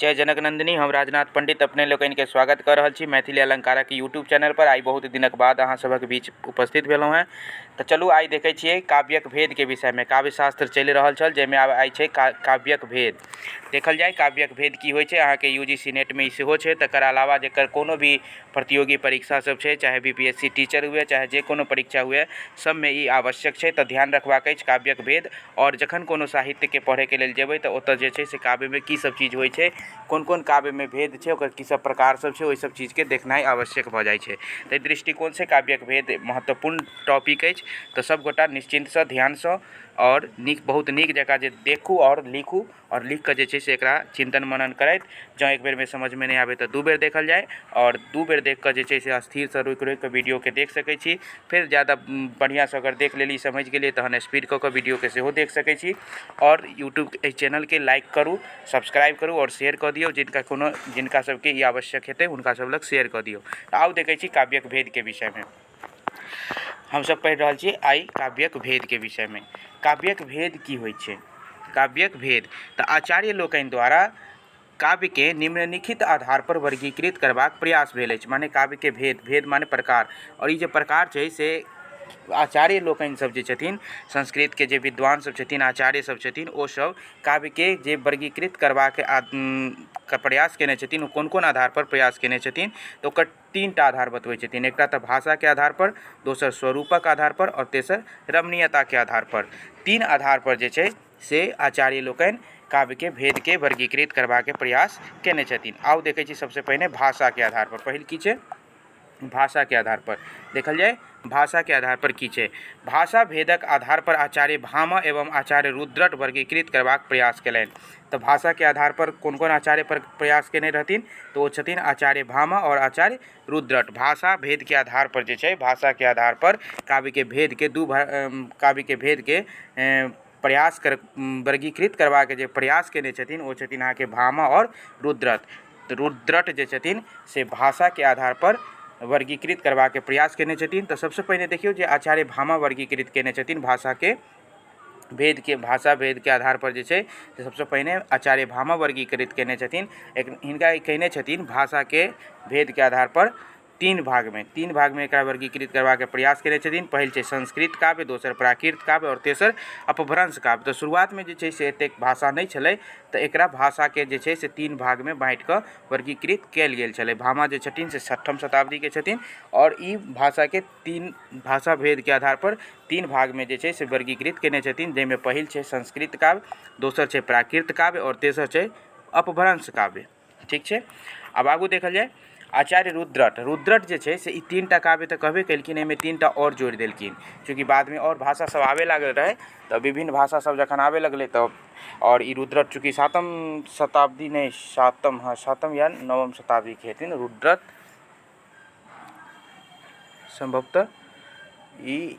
जय जनक नन्दिनी। हम राजनाथ पंडित अपने लोकनिके स्वागत कऽ रहल छी मैथिली अलङ्कारक यूट्यूब चैनल पर। आइ बहुत दिनक बाद अहाँ सभक बीच उपस्थित भेलहुँ हेँ। तऽ चलू आइ देखै छियै काव्यक भेदके विषयमे। काव्यशास्त्र चलि रहल छल जाहिमे आब आइ छै काव्यक भेद। देखल जाय काव्यक भेद की होइ छै। अहाँके यू जी सी नेटमे ई सेहो छै। तकर अलावा जकर कोनो भी प्रतियोगी परीक्षा सब छै, चाहे B P S C teacher हुए, चाहे जे कोनो परीक्षा हुए, सबमे ई आवश्यक छै। तऽ ध्यान रखबाक अछि काव्यक भेद। आओर जखन कोनो साहित्यके पढ़ैके लेल जेबै तऽ ओतऽ जे छै से काव्यमे की सब चीज होइ छै, कोन कोन काव्यमे भेद छै, ओकर की सब प्रकार सब छै, ओहि सब चीजके देखनाइ आवश्यक भऽ जाइ छै। ताहि दृष्टिकोणसँ काव्यक भेद महत्वपूर्ण टॉपिक अछि। तऽ सब गोटा निश्चिन्तसँ ध्यानसँ आओर नीक, बहुत नीक जकाँ जे देखू आओर लिखू, आओर लिखिकऽ जे छै से एकरा चिन्तन मनन करैत, जँ एक बेरमे समझमे नहि आबै तऽ दू बेर देखल जाय, आओर दू बेर देखिकऽ जे छै से स्थिरसँ रोकि रोकिकऽ वीडियोके देख सकै छी। फेर जादा बढ़िआँसँ अगर देख लेली, समझि गेलियै, तहन स्पीड कऽ कऽ वीडियोके सेहो देख सकै छी। आओर यूट्यूब एहि चैनलके लाइक करू, सब्सक्राइब करू आओर शेयर कऽ दियौ। जिनका कोनो जिनका सबके ई आवश्यक हेतै हुनका सब लग शेयर कऽ दियौ। आउ देखै छी काव्यक भेदके विषयमे। हमसब पढ़ि रहल छी आइ काव्यक भेदके विषयमे। काव्यक भेद की होइ छै? काव्यक भेद तऽ आचार्य लोकनि द्वारा काव्यके निम्नलिखित आधार पर वर्गीकृत करबाक प्रयास भेल अछि। माने काव्यके भेद, भेद माने प्रकार, आओर ई जे प्रकार छै से आचार्य लोकनि सब जे छथिन, संस्कृतके जे विद्वान सब छथिन, आचार्य सब छथिन, ओ सब काव्यके जे वर्गीकृत करबाक प्रयास केने छथिन, ओ कोन कोन आधार पर प्रयास केने छथिन, तऽ ओकर तीन टा आधार बतबै छथिन। एकटा तऽ भाषाके आधार पर, दोसर स्वरूपक आधार पर, आओर तेसर रमणीयताके आधार पर। तीन आधार पर जे छै से आचार्य लोकनि काव्यके भेदके वर्गीकृत करबाके प्रयास केने छथिन। आउ देखै छी सबसँ पहिने भाषाके आधार पर। पहिल की छै? भाषाके आधार पर देखल जाय। भाषाके आधार पर की छै? भाषा भेदक आधार पर आचार्य भामह एवं आचार्य रुद्रट वर्गीकृत करबाक प्रयास केलनि। तऽ भाषाके आधार पर कोन कोन आचार्य पर प्रयास केने रहथिन? तऽ ओ छथिन आचार्य भामह आओर आचार्य रुद्रट। भाषा भेदके आधार पर जे छै, भाषाके आधार पर काव्यके भेदके दू काव्यके भेदके प्रयास कर वर्गीकृत करबाके जे प्रयास केने छथिन ओ छथिन अहाँके भामह आओर रुद्रट। रुद्रट जे छथिन से भाषाके आधार पर वर्गीकृत करबाके प्रयास केने छथिन। तऽ सबसँ पहिने देखियौ जे आचार्य भामह वर्गीकृत केने छथिन भाषाके भेदके, भाषा भेदके आधार पर जे छै से सबसँ पहिने आचार्य भामह वर्गीकृत केने छथिन। हिनका ई कहने छथिन भाषाके भेदके आधार पर तीन भागमे, तीन भागमे एकरा वर्गीकृत करबाके प्रयास केने छथिन। पहिल छै संस्कृत काव्य, दोसर प्राकृत काव्य आओर तेसर अपभ्रंश काव्य। तऽ शुरुआतमे जे छै से एतेक भाषा नहि छलै, तऽ एकरा भाषाके जे छै से तीन भागमे बाँटिकऽ वर्गीकृत कयल गेल छलै। भामह जे छथिन से छठम शताब्दीके छथिन आओर ई भाषाके तीन भाषा भेदके आधार पर तीन भागमे जे छै से वर्गीकृत केने छथिन, जाहिमे पहिल छै संस्कृत काव्य, दोसर छै प्राकृत काव्य आओर तेसर छै अपभ्रंश काव्य। ठीक छै। आब आगू देखल जाय आचार्य रुद्रट। रुद्रट जे छै से ई तीन टा काव्य तऽ कहबे केलखिन, एहिमे तीन टा आओर जोड़ि देलखिन, चूँकि बादमे आओर भाषा सब आबे लागल रहै, तऽ विभिन्न भाषा सब जखन आबे लगलै तऽ, आओर ई रुद्रट चूँकि सातम शताब्दी नहि, सातम, हँ सातम या नवम शताब्दीके हेथिन रुद्रट, सम्भवतः ई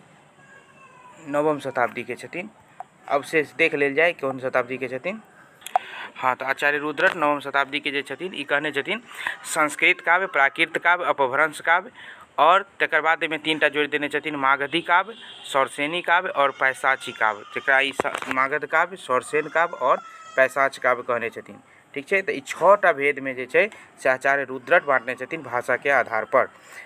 नवम शताब्दीके छथिन। अब से देख लेल जाय कोन शताब्दीके छथिन। हाँ, तऽ आचार्य रुद्रट नवम शताब्दीके जे छथिन ई कहने छथिन संस्कृत काव्य, प्राकृत काव्य, अपभ्रंश काव्य, आओर तकर बाद एहिमे तीन टा जोड़ि देने छथिन मागधी काव्य, सौरसेनी काव्य आओर पैशाची काव्य, जकरा ई मागध काव्य, सौरसेन काव्य आओर पैशाच काव्य कहने छथिन। ठीक छै। तऽ ई छओ टा भेदमे जे छै से आचार्य रुद्रट बाँटने छथिन भाषाके आधार पर,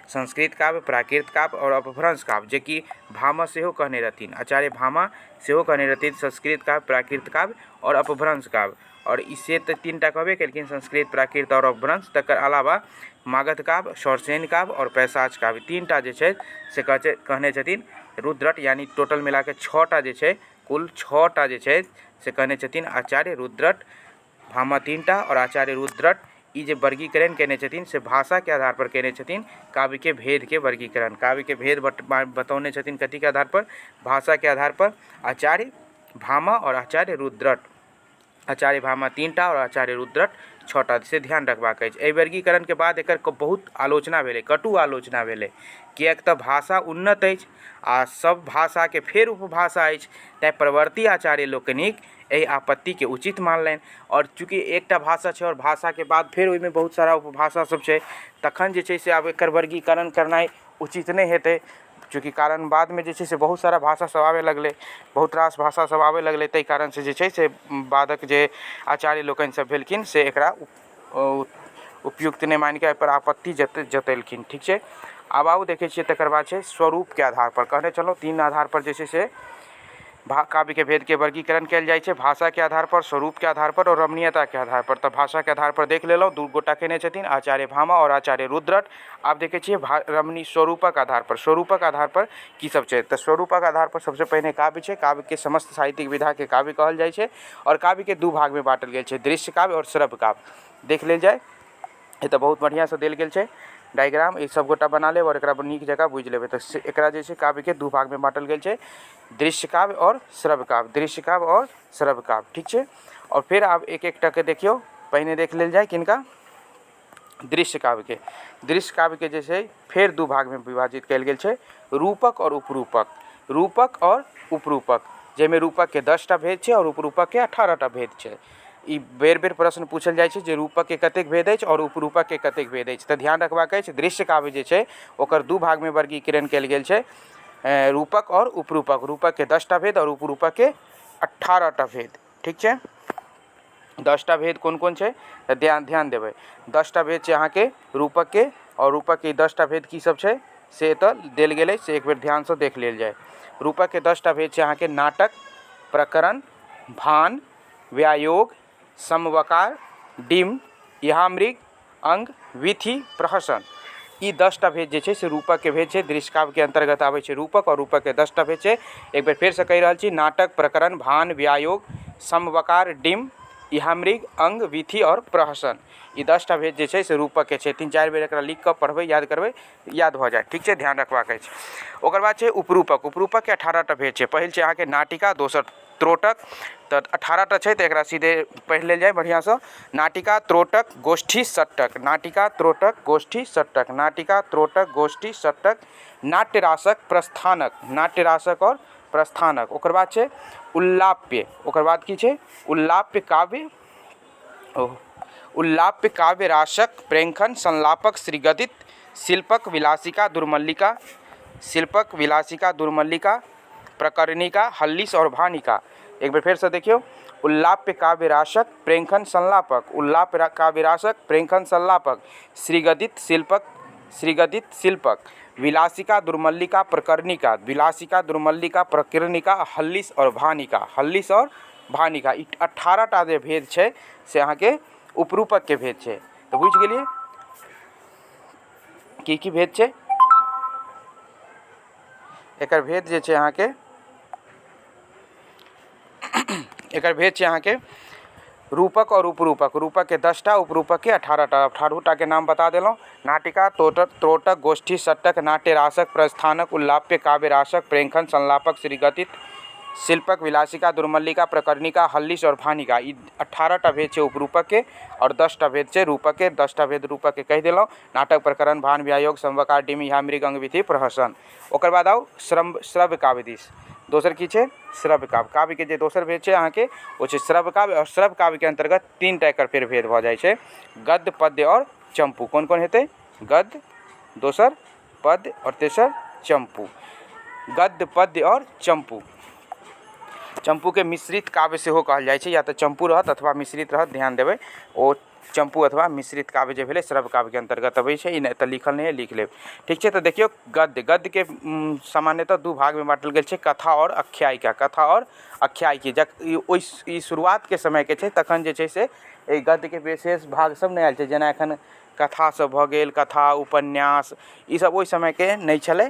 संस्कृत काव्य, प्राकृत काव्य आओर अपभ्रंश काव्य, जेकि भामह सेहो कहने रहथिन, आचार्य भामह सेहो कहने रहथिन संस्कृत काव्य, प्राकृत काव्य आओर अपभ्रंश काव्य। आओर ई से तऽ तीन टा कहबे केलखिन संस्कृत, प्राकृत आओर अपभ्रंश। तकर अलावा मागध काव्य, सौरसेन काव्य आओर पैशाच काव्य, तीन टा जे छै से कहने छथिन रुद्रट, यानी टोटल मिलाके छओ टा जे छै, कुल छओ टा जे छै से कहने छथिन आचार्य रुद्रट। भामह तीन टा आओर आचार्य रुद्रट ई जे वर्गीकरण केने छथिन से भाषाके आधार पर केने छथिन काव्यके भेदके वर्गीकरण। काव्यके भेद बतौने छथिन कथीके आधार पर? भाषाके आधार पर आचार्य भामह आओर आचार्य रुद्रट। आचार्य भामह तीन टा आओर आचार्य रुद्रट छओ टा, से ध्यान रखबाक अछि। एहि वर्गीकरणके बाद एकर बहुत आलोचना भेलै, कटु आलोचना भेलै, किएक तऽ भाषा उन्नत अछि आ सब भाषाके फेर उपभाषा अछि, तैँ परवर्ती आचार्य लोकनिक एहि आपत्तिके उचित मानलनि। आओर चूँकि एकटा भाषा छै आओर भाषाके बाद फेर ओहिमे बहुत सारा उपभाषा सब छै, तखन जे छै से आब एकर वर्गीकरण करनाइ उचित नहि हेतै, चूँकि कारण बादमे जे छै से बहुत सारा भाषा सब आबऽ लगलै, बहुत रास भाषा सब आबऽ लगलै, ताहि कारणसँ जे छै से बादक जे आचार्य लोकनि सब भेलखिन से एकरा उपयुक्त नहि मानि कऽ एहिपर आपत्ति जतेलखिन। ठीक छै, आब आउ देखै छियै। तकर बाद छै स्वरूपके आधार पर। कहने छलहुँ 3 आधार पर जे छै से काव्यके भेदके वर्गीकरण कयल जाइ छै, भाषाके आधार पर, स्वरूपके आधार पर आओर रमणीयताके आधार पर। तऽ भाषाके आधार पर देख लेलहुँ, 2 गोटा केने छथिन, आचार्य भामा आओर आचार्य रुद्रट। आब देखै छियै रमणी स्वरूपक आधार पर। स्वरूपक आधार पर की सब छै? तऽ स्वरूपक आधार पर सबसँ पहिने काव्य छै। काव्यके समस्त साहित्यिक विधाके काव्य कहल जाइ छै आओर काव्यके 2 भागमे बाँटल गेल छै, दृश्य काव्य आओर श्रव्य काव्य। देख लेल जाय, एतऽ बहुत बढ़िआँसँ देल गेल छै डायग्राम, ई सब गोटा बना लेब आओर एकरा नीक जकाँ बुझि लेबै। तऽ एकरा जे छै काव्यके 2 भागमे बाँटल गेल छै, दृश्य काव्य आओर श्रव्य काव्य, दृश्य काव्य आओर श्रव्य काव्य। ठीक छै, आओर फेर आब एक एकटाके देखियौ। पहिने देख लेल जाय किनका, दृश्य काव्यके। दृश्य काव्यके जे छै फेर 2 भागमे विभाजित कयल गेल छै, रूपक आओर उपरूपक। रूपक आओर उपरूपक, जाहिमे रूपकके 10टा भेद छै आओर उपरूपकके 18टा भेद छै। ई बेर बेर प्रश्न पूछल जाइ छै जे रूपकके कतेक भेद अछि आओर उपरूपकके कतेक भेद अछि। तऽ ध्यान रखबाक अछि, दृश्य काव्य जे छै ओकर 2 भागमे वर्गीकरण कयल गेल छै, रूपक आओर उपरूपक। रूपकके 10टा भेद आओर उपरूपकके 18टा भेद। ठीक छै, 10टा भेद कोन कोन छै तऽ ध्यान देबै। 10टा भेद छै अहाँके रूपकके, आओर रूपकके 10टा भेद की सब छै से एतऽ देल गेल अछि, से एक बेर ध्यानसँ देख लेल जाय। रूपकके 10टा भेद छै अहाँके नाटक, प्रकरण, भान, व्यायोग, समवकार, डिम, इहामृग, अंग, विथि, प्रहसन। ई 10टा भेद जे छै से रूपकके भेद छै। दृश्य काव्यके अन्तर्गत आबै छै रूपक, आओर रूपकके 10टा भेद छै। एक बेर फेरसँ कहि रहल छी, नाटक, प्रकरण, भान, व्यायोग, समवकार, डिम, इहामृग, अंग, विथि आओर प्रहसन। ई 10टा भेद जे छै से रूपकके छै। 3-4 बेर एकरा लिख कऽ पढ़बै, याद करबै, याद भऽ जायत। ठीक छै, ध्यान रखबाक अछि। ओकर बाद छै उपरूपक। उपरूपकके 18टा भेद छै। पहिल छै अहाँके नाटिका, दोसर त्रोटक। तऽ 18टा छै तऽ एकरा सीधे पढ़ि लेल जाय बढ़िआँसँ। नाटिका, त्रोटक, गोष्ठी, सट्टक। नाटिका, त्रोटक, गोष्ठी, सट्टक। नाटिका, त्रोटक, गोष्ठी, सट्टक, नाट्यरासक, प्रस्थानक। नाट्यरासक आओर प्रस्थानक। ओकर बाद छै उल्लाप्य। ओकर बाद की छै? उल्लाप्य काव्य, उल्लाप्य काव्य, रासक, प्रेंखन, संलापक, श्रीगदित, शिल्पक, विलासिका, दुर्मल्लिका, शिल्पक, विलासिका, दुर्मल्लिका, प्रकरणिका, हल्लिस और भानिका। एक बेर फेरसँ देखियौ, उल्लाप्य काव्य, रासक, प्रेंखन, संलापक, उल्लाप्य काव्य, रासक, प्रेंखन, संलापक, श्रीगदित, शिल्पक, श्रीगदित, शिल्पक, विलासिका, दुर्मल्लिका, प्रकरणिका, विलासिका, दुर्मल्लिका, प्रकरणिका, हल्लिस और भानिका, हल्लिस और भानिका। ई 18टा जे भेद छै से अहाँके उपरूपकके भेद छै। तऽ बुझि गेलियै की की भेद छै। एकर भेद जे छै अहाँके, एकर भेद छै अहाँके रूपक और उपरूपक। रूपक के 10टा, उपरूपक के 18टा। 18टा के नाम बता देलहुँ। नाटिका, तोटक, त्रोटक, गोष्ठी, सट्टक, नाट्यरासक, प्रस्थानक, उल्लाप्य, काव्यरासक, प्रेंखन, संलापक, श्रीगतित, शिल्पक, विलासिका, दुर्मल्लिका, प्रकरणिका, हल्लिस और भानिका। ई 18टा भेद छै उपरूपक के और 10टा भेद छै रूपक के। 10टा भेद रूपक के कहि देलहुँ। नाटक, प्रकरण, भान, व्यायोग, संवकार, डिम, इहा, मृग, अंग, विधि, प्रहसन। ओकर बाद आउ श्रव्य काव्य दिस। दोसर की छै? श्रव्य काव्य। काव्य के जे दोसर भेद छै अहाँके ओ छै श्रव्य काव्य। और श्रव्य काव्य के अंतर्गत 3टा एकर फेर भेद भऽ जाइ छै, गद्य, पद्य और चम्पू। कोन कोन हेतै? गद्य, दोसर पद्य और तेसर चम्पू। गद्य, पद्य और चम्पू। चम्पू के मिश्रित काव्य सेहो कहल जाइ छै, या तऽ चम्पू रहत अथवा मिश्रित रहत, ध्यान देबै। ओ चम्पू अथवा मिश्रित काव्य जे भेलै श्रव्य काव्यके अन्तर्गत अबै छै। ई नहि तऽ लिखल नहि है, लिख लेब। ठीक छै, तऽ देखियौ गद्य। गद्यके सामान्यतः 2 भागमे बाँटल गेल छै, कथा और आख्यायिका। कथा और आख्यायिकी जख ओहि ई शुरुआतके समयके छै, तखन जे छै से एहि गद्यके विशेष भाग सब नहि आयल छै। जेना एखन कथा सब भऽ गेल, कथा, उपन्यास, ई सब ओहि समयके नहि छलै।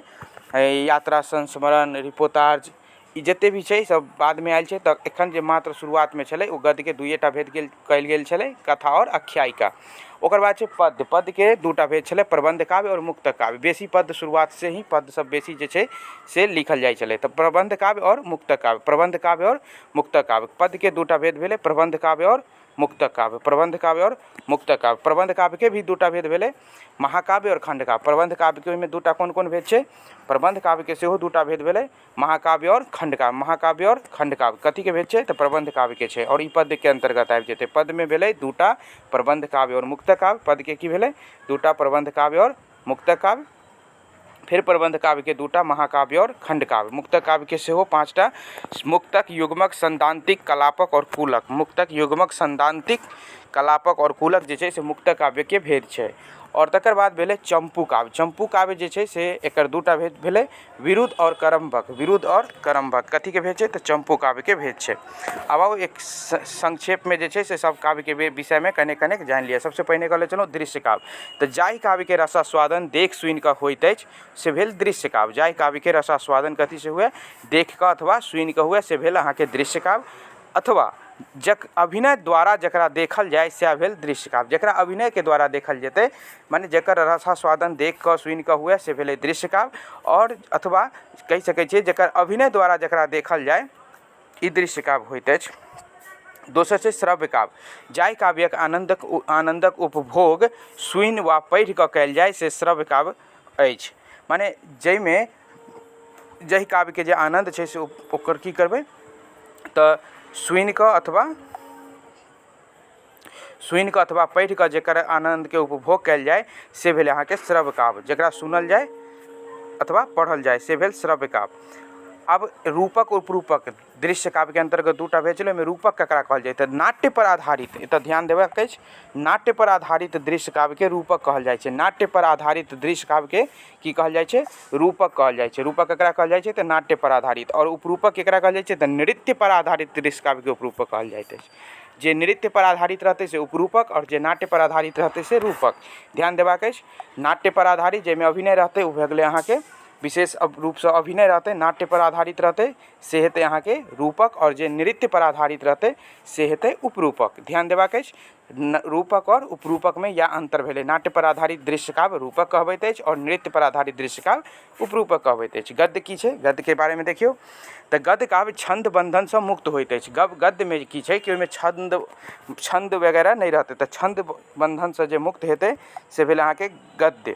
यात्रा, संस्मरण, रिपोर्ताज, ई जते भी छै सब बादमे आयल छै। तऽ एखन जे मात्र शुरुआतमे छलै ओ गद्यके 2टा भेद कयल गेल छलै, कथा और आख्यायिका। ओकर बाद छै पद्य। पद्यके 2टा भेद छलै, प्रबंध काव्य और मुक्तक काव्य। बेसी पद्य शुरुआत से ही पद्य सब बेसी जे छै से लिखल जाइ छलै। तऽ प्रबंध काव्य और मुक्तक काव्य, प्रबंध काव्य और मुक्तक काव्य। पद्यके 2टा भेद भेलै, प्रबंध काव्य और मुक्तक काव्य। प्रबंध काव्य और मुक्तक काव्य। प्रबंध काव्यके भी 2टा भेद भेलै, महाकाव्य और खंडकाव्य। प्रबंध काव्यके ओहिमे 2टा कोन कोन भेद छै? प्रबंध काव्यके सेहो 2टा भेद भेलै, महाकाव्य और खंडकाव्य। महाकाव्य और खंडकाव्य कथीके भेद छै? तऽ प्रबंध काव्यके छै। और ई पद्यके अन्तर्गत आबि जेतै। पद्यमे भेलै 2टा, प्रबंध काव्य और मुक्तक काव्य। पद्यके की भेलै? 2टा, प्रबंध काव्य और मुक्तक काव्य। फेर प्रबंध काव्यके 2टा, महाकाव्य और खंडकाव्य। मुक्तक काव्यके सेहो 5टा, मुक्तक, युग्मक, संदांतिक, कलापक और कुलक। मुक्तक, युग्मक, संदांतिक, कलापक आओर कुलक जे छै से मुक्तक काव्यके भेद छै। आओर तकर बाद भेलै चम्पू काव्य। चम्पू काव्य जे छै से एकर दूटा भेद भेलै, विरुद्ध आओर करम्बक। विरुद्ध आओर करम्बक कथीके भेद छै? तऽ चम्पू काव्यके भेद छै। आब आउ एक संक्षेपमे जे छै से सब काव्यके विषयमे कने कनेक जानि लिअ। सबसँ पहिने कहले छलहुँ दृश्य काव्य। तऽ जाहि काव्यके रसास्वादन देख सुनि कऽ होइत अछि से भेल दृश्य काव्य। जाहि काव्यके रसास्वादन कथीसँ हुए? देख कऽ अथवा सुनि कऽ हुए, से भेल अहाँके दृश्य काव्य। अथवा जक अभिनय द्वारा जकरा देखल जाय सएह भेल दृश्य काव्य। जकरा अभिनयके द्वारा देखल जेतै, मने जकर रसास्वादन देख कऽ सुनि कऽ हुए, से भेलै दृश्य काव्य। आओर अथवा कहि सकै छियै जकर अभिनय द्वारा जकरा देखल जाय, ई दृश्य काव्य होइत अछि। दोसर छै श्रव्य काव्य। जाहि काव्यक आनन्दक उपभोग सुनि वा पढ़ि कऽ कयल जाय से श्रव्य काव्य अछि। मने जाहिमे जाहि काव्यके जे आनन्द छै से ओकर की करबै? तऽ सुनि कऽ अथवा पढ़ि कऽ जकर आनन्दके उपभोग कयल जाय से भेलै अहाँके श्रव्य काव्य। जकरा सुनल जाय अथवा पढ़ल जाय से भेल श्रव्य काव्य। आब रूपक, उपरूपक। दृश्य काव्यके अन्तर्गत दूटा भेल छलै, ओहिमे रूपक ककरा कहल जाइ? तऽ नाट्य पर आधारित, एतऽ ध्यान देबाक अछि, नाट्य पर आधारित दृश्य काव्यके रूपक कहल जाइ छै। नाट्य पर आधारित दृश्य काव्यके की कहल जाइ छै? रूपक कहल जाइ छै। रूपक ककरा कहल जाइ छै? तऽ नाट्य पर आधारित। आओर उपरूपक केकरा कहल जाइ छै? तऽ नृत्य पर आधारित दृश्य काव्यके उपरूपक कहल जाइत अछि। जे नृत्य पर आधारित रहतै से उपरूपक, आओर जे नाट्य पर आधारित रहतै से रूपक। ध्यान देबाक अछि, नाट्य पर आधारित जाहिमे अभिनय रहतै ओ भऽ गेलै अहाँके विशेष रूपसँ अभिनय रहतै, नाट्य पर आधारित रहतै से हेतै अहाँके रूपक, आओर जे नृत्य पर आधारित रहतै से हेतै उपरूपक। ध्यान देबाक अछि, रूपक आओर उपरूपकमे इएह अन्तर भेलै। नाट्य पर आधारित दृश्य काव्य रूपक कहबैत अछि आओर नृत्य पर आधारित दृश्य काव्य उपरूपक कहबैत अछि। गद्य की छै? गद्यके बारेमे देखियौ तऽ गद्य काव्य छन्द बन्धनसँ मुक्त होइत अछि। गद्यमे की छै कि ओहिमे छन्द वगैरह नहि रहतै, तऽ छन्द बन्धनसँ जे मुक्त हेतै से भेल अहाँके गद्य।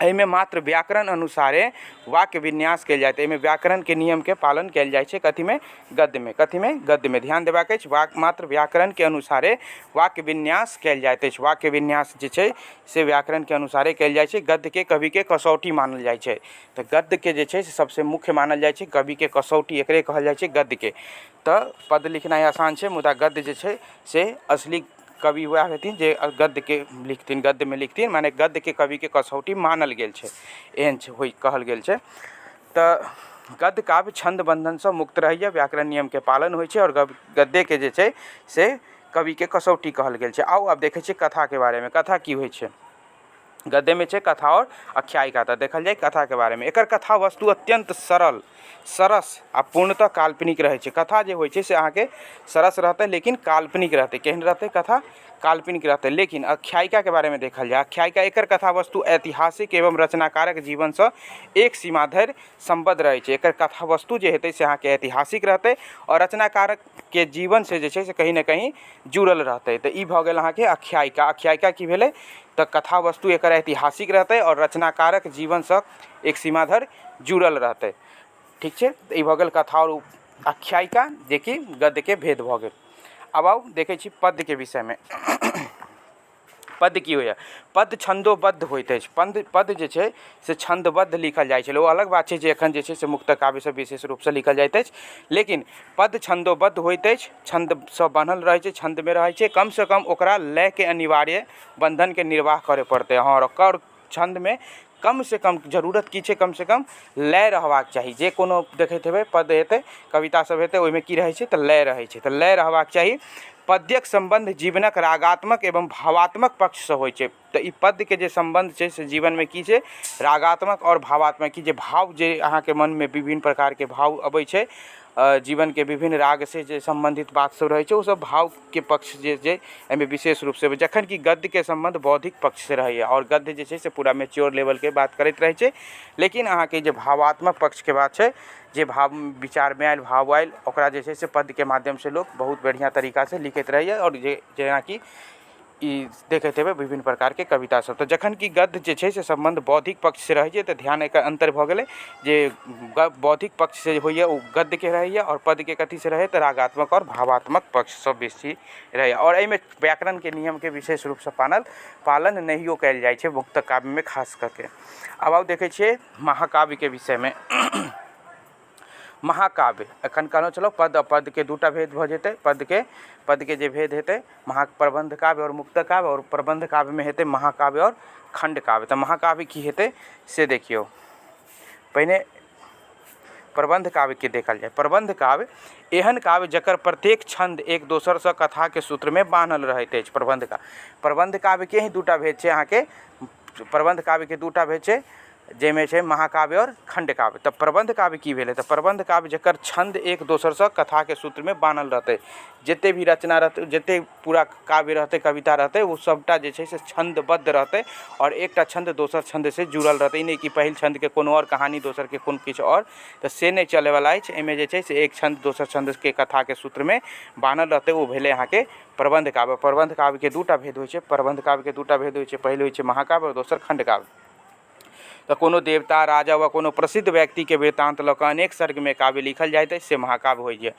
एहिमे मात्र व्याकरण अनुसारे वाक्य विन्यास कयल जाइत। एहिमे व्याकरणके नियमके पालन कयल जाइ छै। कथीमे? गद्यमे। कथीमे? गद्यमे। ध्यान देबाक अछि, मात्र व्याकरणके अनुसारे वाक्य विन्यास कयल जाइत अछि। वाक्य विन्यास जे छै से व्याकरणके अनुसारे कयल जाइ छै। गद्यके कविके कसौटी मानल जाइ छै। तऽ गद्यके जे छै से सबसँ मुख्य मानल जाइ छै, कविके कसौटी एकरे कहल जाइ छै गद्यके। तऽ पद लिखनाइ आसान छै, मुदा गद्य जे छै से असली कवि वएह हेथिन जे गद्यके लिखथिन, गद्यमे लिखथिन। मने गद्यके कविके कसौटी मानल गेल छै, एहन छै होइ कहल गेल छै। तऽ गद्य काव्य छन्द बन्धनसँ मुक्त रहैए, व्याकरण नियमके पालन होइ छै, आओर गद्यके जे छै से कविके कसौटी कहल गेल छै। आउ आब देखै छियै कथाके बारेमे। कथा की होइ छै? गद्यमे छै कथा आओर आख्यायिका। तऽ देखल जाय कथाके बारेमे। एकर कथा वस्तु अत्यन्त सरल, सरस आ पूर्णतः काल्पनिक रहै छै। कथा जे होइ छै से अहाँके सरस रहतै लेकिन काल्पनिक रहतै। केहन रहतै कथा? काल्पनिक रहतै। लेकिन आख्यायिकाके बारेमे देखल जाय, आख्यायिका एकर कथा वस्तु ऐतिहासिक एवं रचनाकारक जीवनसँ एक सीमा धरि सम्बद्ध रहै छै। एकर कथा वस्तु जे हेतै से अहाँके ऐतिहासिक रहतै आओर रचनाकारकके जीवनसँ जे छै से कहीं ने कहीं जुड़ल रहतै। तऽ ई भऽ गेल अहाँके आख्यायिका। आख्यायिका की भेलै? तऽ कथा वस्तु एकर ऐतिहासिक रहतै आओर रचनाकारक जीवनसँ एक सीमा धरि जुड़ल रहतै। ठीक छै, तऽ ई भऽ गेल कथा आओर आख्यायिका, जेकि गद्यके भेद भऽ गेल। आब आउ देखै छी पद्यके विषयमे। पद्य की होइए? पद्य छन्दोबद्ध होइत अछि। पद्य जे छै से छन्दबद्ध लिखल जाइ छलै। ओ अलग बात छै जे एखन जे छै से मुक्तक काव्यसँ विशेष रूपसँ लिखल जाइत अछि, लेकिन पद्य छन्दोबद्ध होइत अछि, छन्दसँ बान्हल रहै छै, छन्दमे रहै छै। कमसँ कम ओकरा लयके अनिवार्य बन्धनके निर्वाह करय पड़तै। हँ, ओकर छन्दमे कमसँ कम जरूरत की छै? कमसँ कम लय रहबाक चाही। जे कोनो देखैत हेबै पद हेतै, कविता सब हेतै, ओहिमे की रहै छै? तऽ लय रहै छै। तऽ लय रहबाक चाही। पद्यक सम्बन्ध जीवनक रागात्मक एवं भावात्मक पक्षसँ होइ छै। तऽ ई पद्यके जे सम्बन्ध छै से जीवनमे की छै? रागात्मक आओर भावात्मक। की जे भाव जे अहाँके मनमे विभिन्न प्रकारके भाव अबै छै, जीवनके विभिन्न रागसँ जे सम्बन्धित बात सब रहै छै, ओ सब भावके पक्ष जे छै एहिमे विशेष रूपसँ, जखन कि गद्यके सम्बन्ध बौद्धिक पक्षसँ रहैए आओर गद्य जे छै से पूरा मैच्योर लेवलके बात करैत रहै छै। लेकिन अहाँके जे भावात्मक पक्षके बात छै, जे भाव विचारमे आयल, भाव आयल, ओकरा जे छै से पद्यके माध्यमसँ लोक बहुत बढ़िआँ तरीकासँ लिखैत रहैए। आओर जे जेनाकि ई देखैत हेबै विभिन्न प्रकारके कविता सब। तऽ जखन कि गद्य जे छै से सम्बन्ध बौद्धिक पक्षसँ रहै छै। तऽ ध्यान एकर अन्तर भऽ गेलै जे बौद्धिक पक्षसँ होइए ओ गद्यके रहैए, आओर पद्यके कथीसँ रहैए? तऽ रागात्मक आओर भावात्मक पक्षसँ बेसी रहैए। आओर एहिमे व्याकरणके नियमके विशेष रूपसँ पालन नहियो कयल जाइ छै मुक्तक काव्यमे खास कऽ के। आब आउ देखै छियै महाकाव्यके विषयमे। महाकाव्य एखन कहलहुँ छलहुँ पद पदके दूटा भेद भऽ जेतै पदके पदके जे भेद हेतै महा प्रबन्ध काव्य आओर मुक्तक काव्य आओर प्रबन्ध काव्यमे हेतै महाकाव्य आओर खण्ड काव्य। तऽ महाकाव्य की हेतै से देखियौ। पहिने प्रबन्ध काव्यके देखल जाय। प्रबन्ध काव्य एहन काव्य जकर प्रत्येक छन्द एक दोसरसँ कथाके सूत्रमे बान्हल रहैत अछि। प्रबन्ध काव्य, प्रबन्ध काव्यके ही दूटा भेद छै अहाँके। प्रबन्ध काव्यके दूटा भेद छै जाहिमे छै महाकाव्य आओर खण्ड काव्य। तऽ प्रबन्ध काव्य की भेलै? तऽ प्रबन्ध काव्य जकर छन्द एक दोसरसँ कथाके सूत्रमे बान्हल रहतै, जते भी रचना रहतै, जते पूरा काव्य रहतै, कविता रहतै, ओ सबटा जे छै से छन्दबद्ध रहतै आओर एकटा छन्द दोसर छन्दसँ जुड़ल रहतै। ई नहि कि पहिल छन्दके कोनो आओर कहानी, दोसरके कोनो किछु आओर, तऽ से नहि चलैवला अछि। एहिमे जे छै से एक छन्द दोसर छन्दके कथाके सूत्रमे बान्हल रहतै, ओ भेलै अहाँके प्रबन्ध काव्य। प्रबन्ध काव्यके दूटा भेद होइ छै। प्रबन्ध काव्यके दूटा भेद होइ छै, पहिल होइ छै महाकाव्य आओर दोसर खण्ड काव्य। तऽ कोनो देवता, राजा वा कोनो प्रसिद्ध व्यक्तिके वृत्तान्त लऽ कऽ अनेक सर्गमे काव्य लिखल जाइत अछि, से महाकाव्य होइए।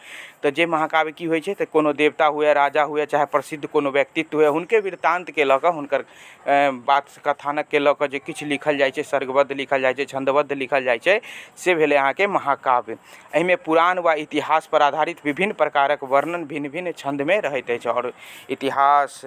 तऽ जे महाकाव्य की होइ छै? तऽ कोनो देवता हुए, राजा हुए, चाहे प्रसिद्ध कोनो व्यक्तित्व हुए, हुनके वृत्तान्तके लऽ कऽ, हुनकर बात कथानकके लऽ कऽ जे किछु लिखल जाइ छै, सर्गबद्ध लिखल जाइ छै, छन्दबद्ध लिखल जाइ छै, से भेलै अहाँके महाकाव्य। एहिमे पुराण वा इतिहास पर आधारित विभिन्न प्रकारक वर्णन भिन्न भिन्न छन्दमे रहैत अछि आओर इतिहास,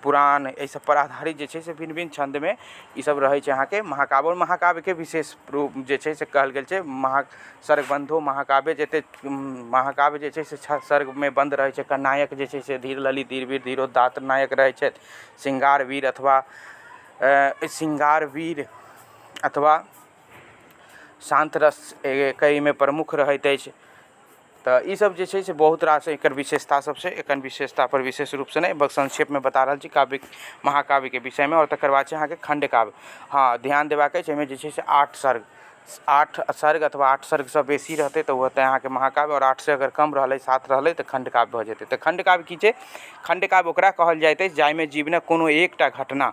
पुराण, एहि सब पर आधारित जे छै से भिन्न भिन्न छन्दमे ई सब रहै छै अहाँके महाकाव्य। आओर महाकाव्यके विशेष रूप जे छै से कहल गेल छै महा सर्गबन्धो महाकाव्य। जते महाकाव्य जे छै से सर्गमे बन्द रहै छै। एकर नायक जे छै से धीर ललित, धीर वीर, धीरोदात्त नायक रहै छथि। श्रृंगार वीर अथवा श्रृंगार वीर अथवा शान्त रस एहिमे प्रमुख रहैत अछि। तऽ ई सब जे छै से बहुत रास एकर विशेषता सब छै। एखन विशेषता पर विशेष रूपसँ नहि, बस संक्षेपमे बता रहल छी काव्य, महाकाव्यके विषयमे। आओर तकर बाद छै अहाँके खण्ड काव्य। हँ, ध्यान देबाक अछि, एहिमे जे छै से 8 सर्ग, 8 सर्ग अथवा 8 सर्गसँ बेसी रहतै तऽ ओ हेतै अहाँके महाकाव्य, आओर 8सँ अगर कम रहलै, 7 रहलै, तऽ खण्ड काव्य भऽ जेतै। तऽ खण्ड काव्य की छै? खण्ड काव्य ओकरा कहल जाइत अछि जाहिमे जीवनक कोनो एकटा घटना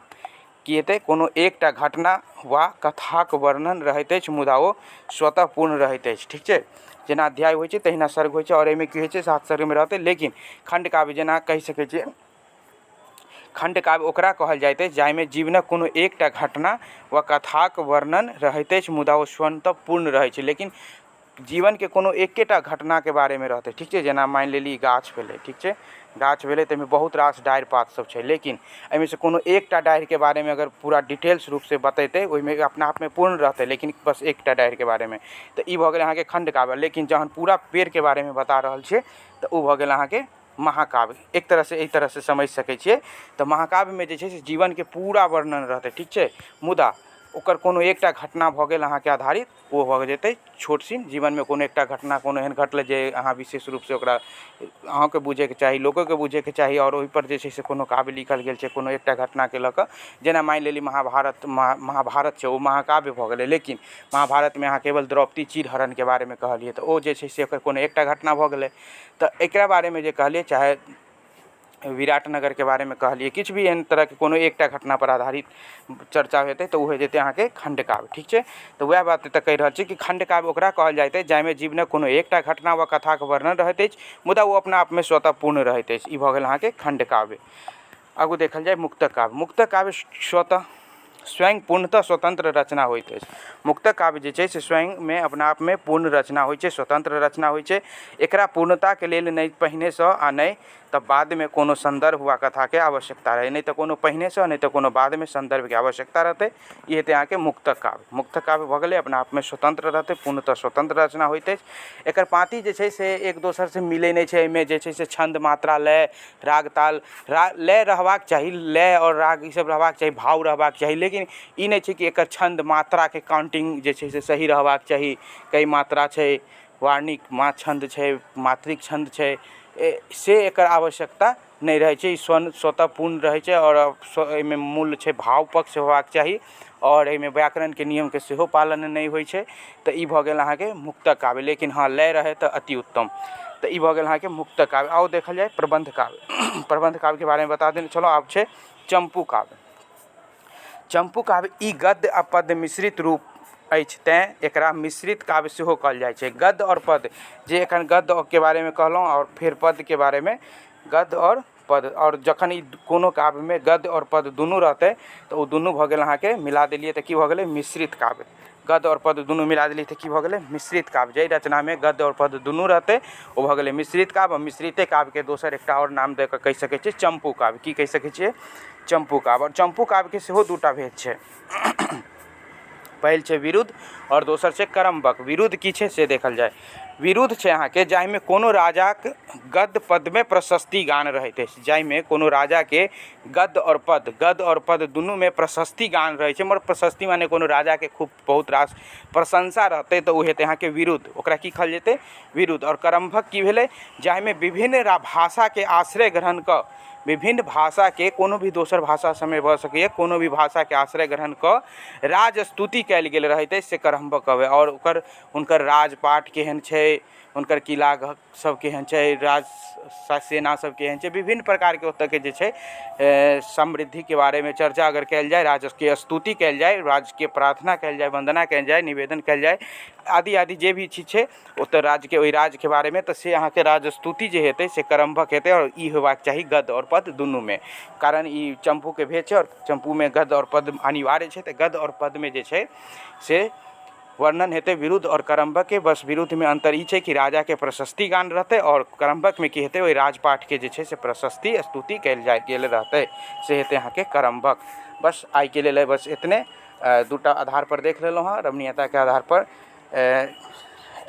की हेतै, कोनो एकटा घटना वा कथाक वर्णन रहैत अछि, मुदा ओ स्वतः पूर्ण रहैत अछि। ठीक छै, जेना अध्याय होइ छै तहिना सर्ग होइ छै। आओर एहिमे की होइ छै? 7 सर्गमे रहतै। लेकिन खण्ड काव्य जेना कहि सकै छियै, खण्ड काव्य ओकरा कहल जाइत अछि जाहिमे जीवनक कोनो एकटा घटना वा कथाक वर्णन रहैत अछि, मुदा ओ स्वतः पूर्ण रहै छै, लेकिन जीवनके कोनो एकेटा घटनाके बारेमे रहतै। ठीक छै, जेना मानि लेली गाछ भेलै, ठीक छै, गाछ भेलै तऽ एहिमे बहुत रास डारि पात सब छै, लेकिन एहिमे से कोनो एकटा डारिके बारेमे अगर पूरा डिटेल्स रूपसँ बतेतै, ओहिमे अपना आपमे पूर्ण रहतै, लेकिन बस एकटा डारिके बारेमे। तऽ ई भऽ गेल अहाँके खण्ड काव्य। लेकिन जहन पूरा पेड़के बारेमे बता रहल छियै तऽ ओ भऽ गेल अहाँके महाकाव्य। एक तरहसँ एहि तरहसँ समझि सकै छियै। तऽ महाकाव्यमे जे छै से जीवनके पूरा वर्णन रहतै, ठीक छै, मुदा ओकर कोनो एकटा घटना भऽ गेल अहाँके आधारित, ओ भऽ जेतै छोट छिन जीवनमे कोनो एकटा घटना कोनो एहन घटलै जे अहाँ विशेष रूपसँ ओकरा अहाँके बुझैके चाही, लोकोके बुझैके चाही, आओर ओहिपर जे छै से कोनो काव्य लिखल गेल छै कोनो एकटा घटनाके लऽ कऽ। जेना मानि लेली महाभारत, महाभारत छै, ओ महाकाव्य भऽ गेलै, लेकिन महाभारतमे अहाँ केवल द्रौपदी चीरहरणके बारेमे कहलियै, तऽ ओ जे छै से ओकर कोनो एकटा घटना भऽ गेलै। तऽ एकरा बारेमे जे कहलियै, चाहे विराट नगरके बारेमे कहलियै, किछु भी एहन तरहके कोनो एकटा घटना पर आधारित चर्चा हेतै तऽ ओ हो जेतै अहाँके खण्ड काव्य। ठीक छै, तऽ वएह बात एतऽ कहि रहल छी कि खण्ड काव्य ओकरा कहल जाइत अछि जाहिमे जीवनक कोनो एकटा घटना वा कथाके वर्णन रहैत अछि, मुदा ओ अपना आपमे स्वतः पूर्ण रहैत अछि। ई भऽ गेल अहाँके खण्ड काव्य। आगू देखल जाय मुक्तक काव्य। मुक्तक काव्य स्वतः स्वयं पूर्णतः स्वतंत्र रचना होइत अछि। मुक्तक काव्य जे छै से स्वयंमे अपना आपमे पूर्ण रचना होइ छै, स्वतंत्र रचना होइ छै। एकरा पूर्णताके लेल नहि पहिनेसँ आ नहि तऽ बादमे कोनो सन्दर्भ वा कथाके आवश्यकता रहै, नहि तऽ कोनो पहिनेसँ नहि तऽ कोनो बादमे सन्दर्भके आवश्यकता रहतै। ई हेतै अहाँके मुक्तक काव्य। मुक्तक काव्य भऽ गेलै अपना आपमे स्वतंत्र रहतै, पूर्णतः स्वतंत्र रचना होइत अछि। एकर पाँति जे छै से एक दोसरसँ मिलै नहि छै। एहिमे जे छै से छन्द, मात्रा, लय, राग, ताल, लय रहबाक चाही, लय आओर राग ई सब रहबाक चाही, भाव रहबाक चाही, लेकिन ई नहि छै कि एकर छन्द मात्राके काउंटिंग जे छै से सही रहबाक चाही, कै मात्रा छै, वार्णिक मा छन्द छै, मात्रिक छन्द छै, से एकर आवश्यकता नहि रहै छै। ई स्वतः पूर्ण रहै छै आओर एहिमे मूल छै भाव पक्ष होबाक चाही आओर एहिमे व्याकरणके नियमके सेहो पालन नहि होइ छै। तऽ ई भऽ गेल अहाँके मुक्तक काव्य, लेकिन हँ लय रहै तऽ अति उत्तम। तऽ ई भऽ गेल अहाँके मुक्तक काव्य। आउ देखल जाय प्रबन्ध काव्य। प्रबन्ध काव्यके बारेमे बता देने छलहुँ। आब छै चम्पू काव्य। चम्पू काव्य ई गद्य आ पद्य मिश्रित रूप अछि, तैँ एकरा मिश्रित काव्य सेहो कहल जाइ छै। गद्य आओर पद्य, जे एखन गद्यके बारेमे कहलहुँ आओर फेर पद्यके बारेमे, गद्य आओर पद, आओर जखन ई कोनो काव्यमे गद्य आओर पद दुनू रहतै तऽ ओ दुनू भऽ गेल अहाँके, मिला देलियै तऽ की भऽ गेलै? मिश्रित काव्य। गद्य आओर पद्य दुनू मिला देलियै तऽ की भऽ गेलै? मिश्रित काव्य। जाहि रचनामे गद्य आओर पद्य दुनू रहतै, ओ भऽ गेलै मिश्रित काव्य। आओर मिश्रिते काव्यके दोसर एकटा आओर नाम दऽ कऽ कहि सकै छियै चम्पू काव्य। की कहि सकै छियै? चम्पू काव्य। आओर चम्पू काव्यके सेहो दूटा भेद छै। पहिल छै विरुद्ध आओर दोसर छै करम्बक। विरुद्ध की छै से देखल जाय। विरुद्ध छै अहाँके जाहिमे कोनो राजाक गद्य पद्यमे प्रशस्ति गान रहैत अछि, जाहिमे कोनो राजाके गद्य आओर पद, गद्य आओर पद दुनूमे प्रशस्ति गान रहै छै। मगर प्रशस्ति माने कोनो राजाके खूब बहुत रास प्रशंसा रहतै, तऽ ओ हेतै अहाँके विरुद्ध। ओकरा की कहल जेतै? विरुद्ध। आओर करम्भक की भेलै? जाहिमे विभिन्न भाषाके आश्रय ग्रहण कऽ, विभिन्न भाषाके, कोनो भी दोसर भाषा सबमे भऽ सकैए, कोनो भी भाषाके आश्रय ग्रहण कऽ राजस्तुति कयल गेल रहैत अछि, से करम्भक कहबै। आओर ओकर हुनकर राजपाट केहन छै, हुनकर किला सब केहन छै, राज सेना सब केहन छै, विभिन्न प्रकारके ओतऽके जे छै समृद्धिके बारेमे चर्चा अगर कयल जाय, राजके स्तुति कयल जाय, राजके प्रार्थना कयल जाय, वन्दना कयल जाय, निवेदन कयल जाय, आदि आदि जे भी चीज छै ओतऽ राज्यके, ओहि राज्यके बारेमे, तऽ से अहाँके राजस्तुति जे हेतै से करम्भक हेतै। आओर ई होयबाक चाही गद्य आओर पद्य दुनूमे, कारण ई चम्पूके भेद छै आओर चम्पूमे गद्य आओर पद्य अनिवार्य छै। तऽ गद्य आओर पद्यमे जे छै से वर्णन हेतै विरुद्ध आओर करम्भकके। बस विरुद्धमे अन्तर ई छै कि राजाके प्रशस्ति गान रहतै, आओर करम्भकमे की हेतै? ओहि राजपाटके जे छै से प्रशस्ति स्तुति कयल जाइ गेल रहतै, से हेतै अहाँके करम्भक। बस आइके लेल बस एतने। दूटा आधार पर देख लेलहुँ हँ, रमणीयताके आधार पर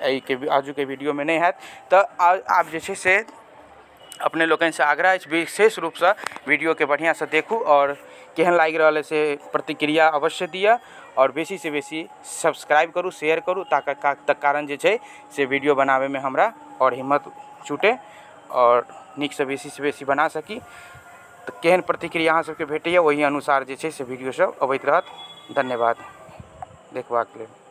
एहिके आजुके वीडियोमे नहि हैत। तऽ आब जे छै से अपने लोकनिसँ आग्रह अछि, विशेष रूपसँ वीडियोके बढ़िआँसँ देखू आओर केहन लागि रहल अछि से प्रतिक्रिया अवश्य दिअ, आओर बेसीसँ बेसी सब्सक्राइब करू, शेयर करू, ताकि कारण जे छै से वीडियो बनाबैमे हमरा आओर हिम्मत जुटै आओर नीकसँ बेसीसँ बेसी बना सकी। तऽ केहन प्रतिक्रिया अहाँ सबके भेटैए, ओहि अनुसार जे छै से वीडियो सब अबैत रहत। धन्यवाद देखबाक लेल।